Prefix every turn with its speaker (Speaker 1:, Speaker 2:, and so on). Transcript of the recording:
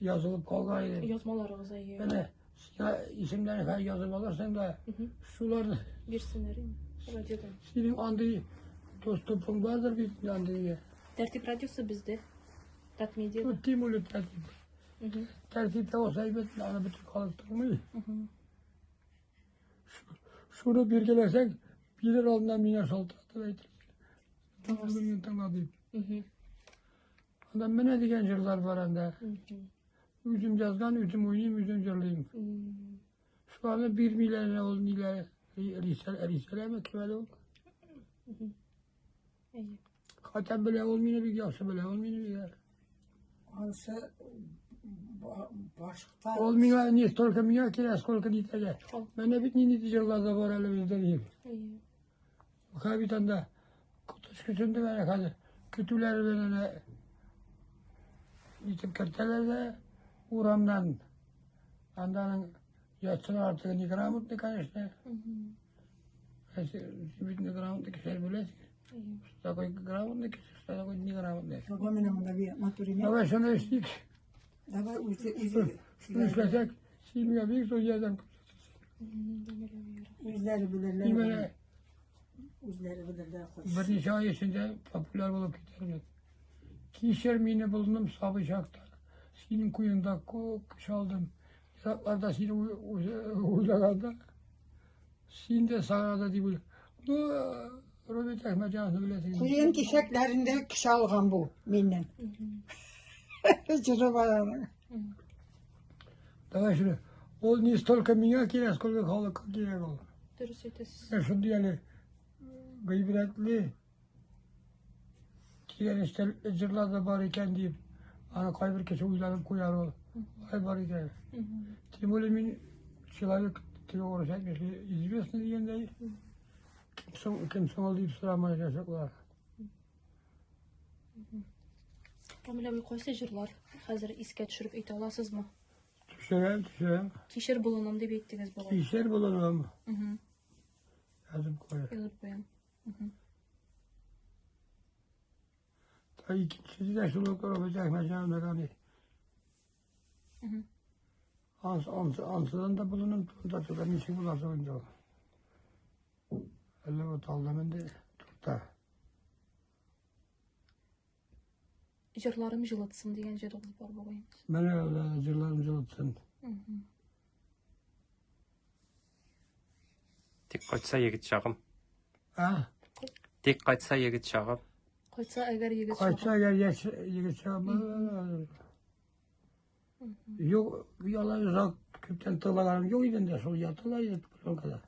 Speaker 1: язылып калган иде.
Speaker 2: Язмаларыгыз әйе.
Speaker 1: Менә сиңа исемнәрен хәзер язып алырсың да, шуларны
Speaker 2: бирсеннәр инде радиодан.
Speaker 1: Синең андый доступың бардыр бит андый.
Speaker 2: Тәртип радиосы бездә. Татмедиа.
Speaker 1: Ну, тем более тәртип. Тәртиптә булса әйбәт, аны бөтен халык тыңлый. Шуны биргеләсәң, бирер алдыннан миңа шалтыратып әйтерсең. Тыңла, тыңла дип. Анда менә дигән җырлар бар анда. Үзем язган, үзем уйныйм, үзем җырлыйм. Шуларны бирмиләр әнә ул ниләр, рисәләме кем әле ул? Хәтта белә ул мине бик яхшы белә, ул мине белә.
Speaker 3: Ансы башта.
Speaker 1: Ул миңа не столько миңа кирәк, сколько нитәгә. Менә бит нинди җырлар да бар әле бездә дип. Хәзер бит анда коточкыч көтүндә менә хәзер көтүләре белән әнә итеп кертәләр дә урамнан. Анда аның ятсына артыгы неграмотный, конечно. Син бит неграмотный кешеләр беләсең. Что такое грамотный кеше, что такое неграмотный.
Speaker 3: Давай менә монда бер матур име.
Speaker 1: Давай шуны эшлик.
Speaker 3: Давай үзе үзе.
Speaker 1: Шуны эшләсәк, син миңа бик зур ярдәм
Speaker 3: Үзләре белерләр.
Speaker 1: Мин менә
Speaker 3: Үзләре белерләр.
Speaker 1: Берничә ай эчендә популяр булып китәрмен. Кичер мине болыным сабый чакта. Синең куенда күп көч алдым. Еракларда сине уйлаганда, син дә сагада дип уйлап. Ну, Роберт Әхмәтҗановны беләсең.
Speaker 3: Куен кисәкләрендә көч алган бу миннән. Җыры бар аның.
Speaker 1: Давай шуны. Ул не столько миңа кирәк, сколько халыкка кирәк ул.
Speaker 2: Дөрес әйтәсез.
Speaker 1: Менә шундый әле гыйбрәтле тирән эчтәлекле җырлар да бар икән дип, аны кайбер кеше уйланып куяр ул. Ай бар икән. Тем более мин человек, теге урыс әйтмешли, известный дигәндәй, кем соң, кем соң ул дип сорамаячаклар.
Speaker 2: Камил абый, кайсы җырлар хәзер искә төшереп әйтә аласызмы?
Speaker 1: Төшерәм, төшерәм.
Speaker 2: Кишер болыным дип әйттегез бугай.
Speaker 1: Кишер болыным. Язып куя.
Speaker 2: Язып куям.
Speaker 1: Та икенчесе дә шул ук Роберт Әхмәтҗанов аны. Ансыдан да болыным турында тора, ничек була соң инде ул? Әллә бу талдым инде, тукта.
Speaker 2: Җырларым җылытсын дигән җырыгыз бар бугай.
Speaker 1: Менә җырларым җылытсын.
Speaker 4: Тик кайтса егет чагым.
Speaker 1: А?
Speaker 4: Тик кайтса егет чагым.
Speaker 2: Кайтса әгәр егет чагым.
Speaker 1: Кайтса әгәр яшь егет чагым. Юк, ялай озак күптән тыңлаганым юк иде инде, шул ятыла иде пленкада.